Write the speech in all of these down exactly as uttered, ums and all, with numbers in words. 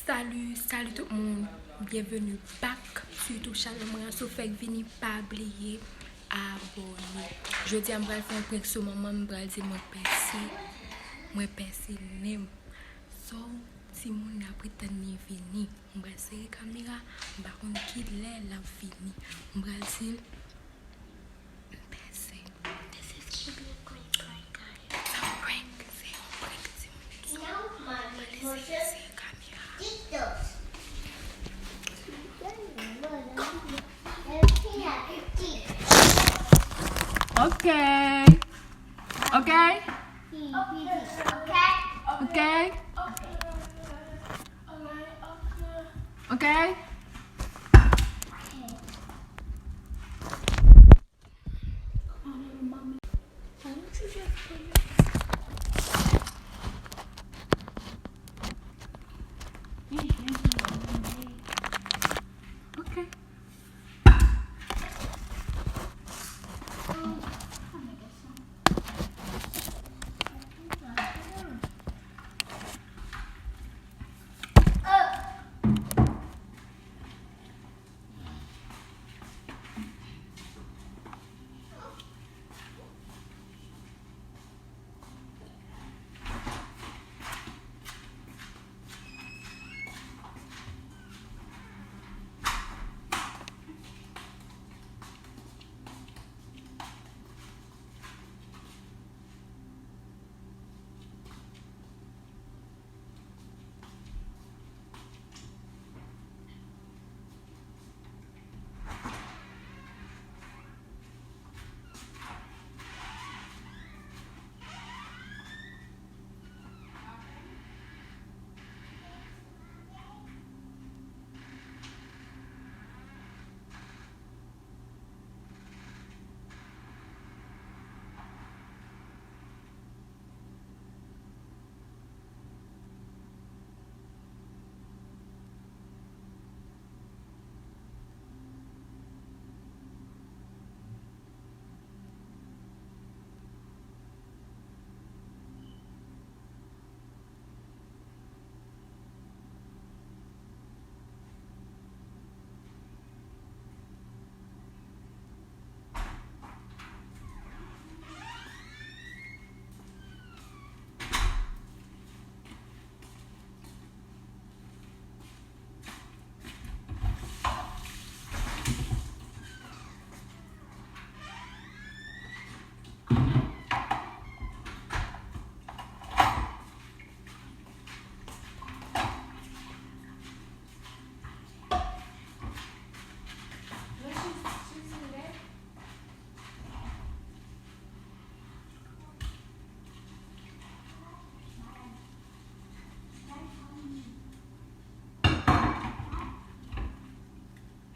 Salut, salut tout moun. Byenveni back sou YouTube channel mwen. Si w fèk vini, pa bliye abòne. Jodi a, m pral fè yon prank sou manman m, m pral di mwen pèse, mwen pèse nen m. So, timoun nan ap ret tann li vini. M pral sere kamera, m pa konn kilè l ap vini. M pral di l, m pèse. This is gonna be a great prank, guys. It's a prank, se yon prank, timoun. So, m pral eseye sere kamera. Ok. Ok. Ok. Ok. Ok.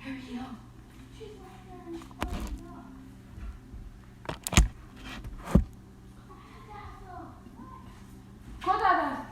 Hurry up. Konn sa, guys.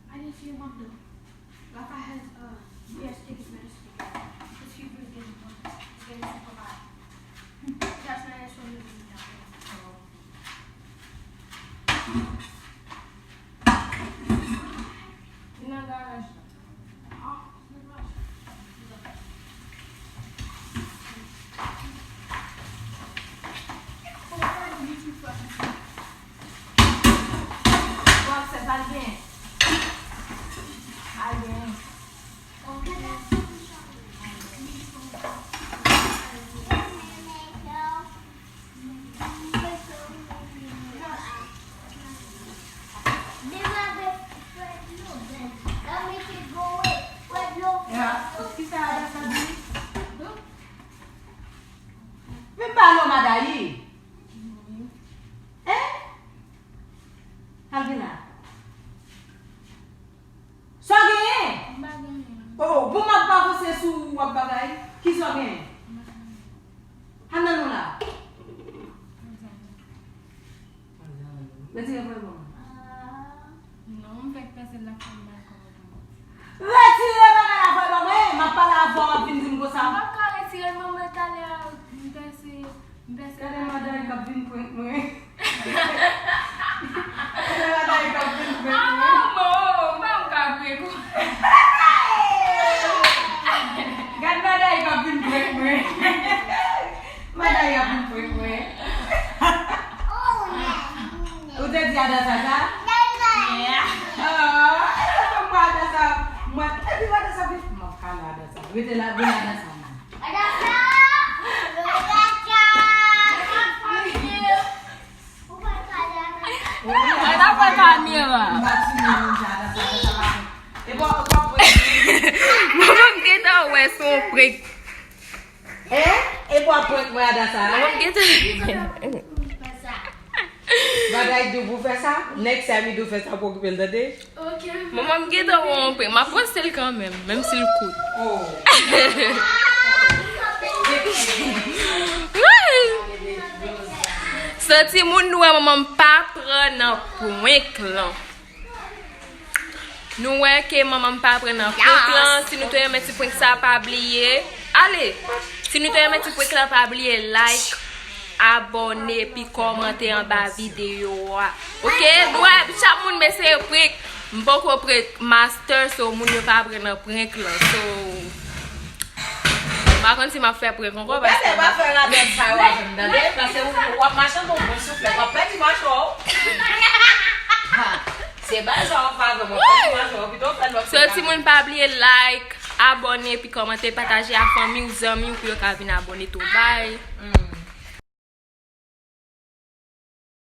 I didn't see your mom though. Rafa has uh, U S tickets registered. Because she really didn't want us. It's getting super hot. That's my Retire vre bon. Non, m fèk pèse l la fè m mal kòman pou mwen. Retire bagay la vre bon, men, m ap pale avè w, w ap vin di m konsa. M p ap ka retire l, mwen mwen talè a, m pèse, m pèse. Gade madanm k ap vin prank mwen. Gade madanm k ap vin prank mwen. Ah, bon, m pa ka prank ou. Gade madanm k ap vin prank mwen. Madanm k ap vin prank mwen. Ou te di Adasa sa? Yeah. Ah, mwen Adasa, mwen, epi Adasa vin, mwen kale Adasa. Rete la, vin Adasa. Adasa! Adasa! Adasa kamera. Mwen pa timoun, mwen di Adasa, Adasa pa fè. E bon, bon, bon. Manman m gentan wè se yon prank. Eh? E pou ap prank mwen Adasa? Manman m gentan. Bagay di w pou fè sa? Next time li di w fè sa pou okipe l, tande? Ok. Manman m gentan wè yon prank. M ap poste l kanmenm, menm si l kout. Oh. So, timoun, nou wè manman m pa pran nan prank lan. Nou wè ke manman m pa pran nan prank lan. Si nou te renmen ti prank sa, pa bliye. Ale! Si nou te renmen ti prank lan, pa bliye like, abòne, epi kòmante anba videyo a. Ok? Nou wè, chak moun mesye prank. M poko prank master, so moun yo pa pran nan prank lan. So, m pa konn si m ap fè prank ankò, paske m pa fè radòt sa yo avè m, tande? Paske w, w ap mache anba yon bon souflèt, w ap pèdi machwè w. Ha, se bagay sa w ap fè avè m, w ap pèdi machwè w, pito w fè lòt. So, timoun, pa bliye like, abòne, epi kòmante, pataje a fanmi w, zanmi w, pou yo ka vin abòne tou. Bye!